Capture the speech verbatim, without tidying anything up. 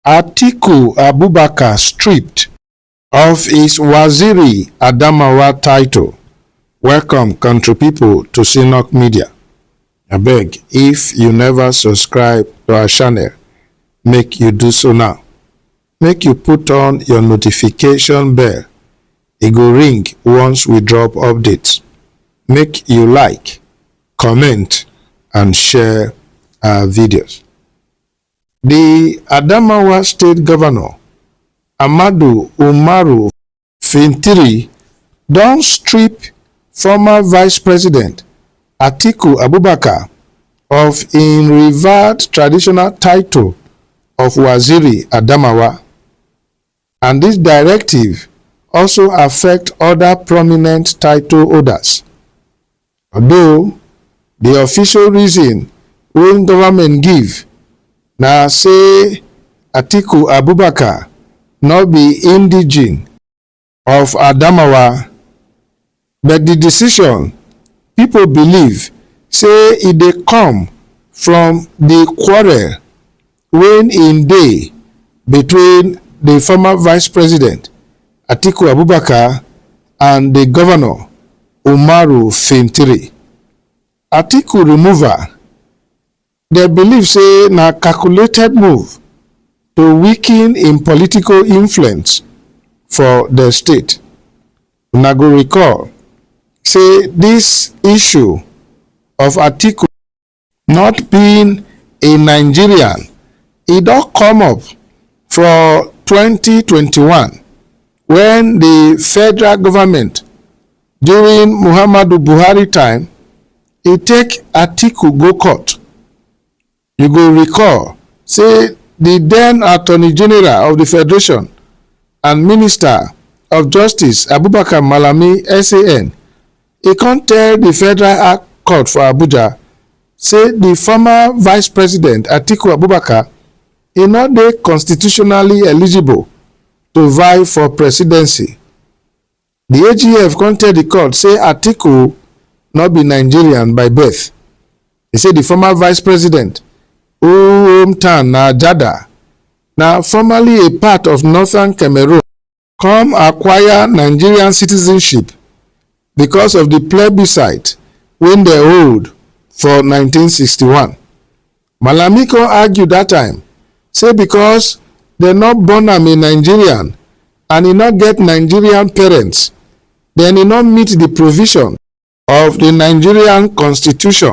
Atiku Abubakar stripped of his Waziri Adamawa title. Welcome, country people, to Synok Media. Abeg, if you never subscribe to our channel, make you do so now. Make you put on your notification bell. E go ring once we drop updates. Make you like, comment, and share our videos. The Adamawa State Governor, Ahmadu Umaru Fintiri, don strip former Vice President Atiku Abubakar of im revered traditional title of Waziri Adamawa, and this directive also affect other prominent title holders. Although the official reason wey government give na say Atiku Abubakar no be indigene of Adamawa, but the decision, people believe say e dey come from the quarrel wey e dey between the former Vice President Atiku Abubakar and the Governor Umaru Fintiri. Atiku removal, dem believe say na calculated move to weaken im political influence for the state. Una go recall say this issue of Atiku not being a Nigerian, e don come up for twenty twenty-one, when the federal government during Muhammadu Buhari time, e take Atiku go court. You go recall say the then Attorney General of the Federation and Minister of Justice, Abubakar Malami, S A N, e come tell the Federal High Court for Abuja say the former Vice President Atiku Abubakar, e no dey constitutionally eligible to vie for presidency. The A G F come tell the court say Atiku no be Nigerian by birth. E say the former Vice President, who hometown na Ajada, na formerly a part of northern Cameroon, come acquire Nigerian citizenship because of the plebiscite wey dem hold for nineteen sixty-one. Malami come argue that time say because dem no born am a Nigerian and e no get Nigerian parents, then e no meet the provision of the Nigerian constitution.